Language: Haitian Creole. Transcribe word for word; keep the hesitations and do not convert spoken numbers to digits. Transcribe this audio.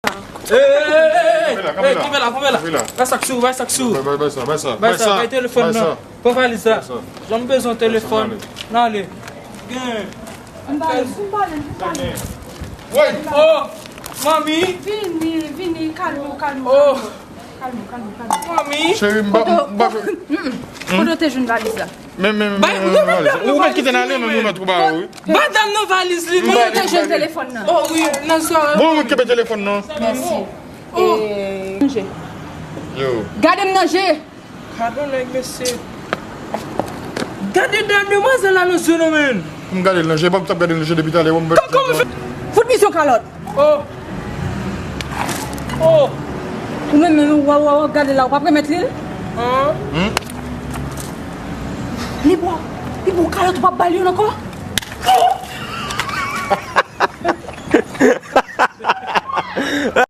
Ey, ey, ey, ey, ey, kanpe la, kanpe la, kanpe la. Bay sa k sou, bay sa k sou. Bay, bay, bay sa, bay sa. Bay sa, bay telefòn nan. Pran valiz la. Jan m bezwen telefòn. N ale. Gen. M pale, m pale, m pale. Oh, manmi. Vini, vini, kalme w, kalme w. Oh. Kalme w, kalme w, kalme w. Manmi. Cheri, m pa, m pa. Kote w te jwenn valiz la? Men, men, men, men, men, men, ou mèt kite n ale, men ou mèt ou ba ou, wi. Ba dam nan valiz li, men. Ou te jwenn telefòn nan. Oh, wi, nan swa. Bon, ou kenbe telefòn nan. Mèsi. Oh. E, nan je. Yo. Gade m nan je. Gade nèg, mesye. Gade dam demwazèl la nan zye non, men. M gade l nan je, m t ap gade l nan je depi talè, wè m. Kòman? Fout misyon kalòt. Oh. Oh. Ou menm, menm, w ap, w ap gade la, ou p ap remèt li l? An? Hmm? Li ba w, li ba w kalòt, ou p ap ba l youn ankò? Oh!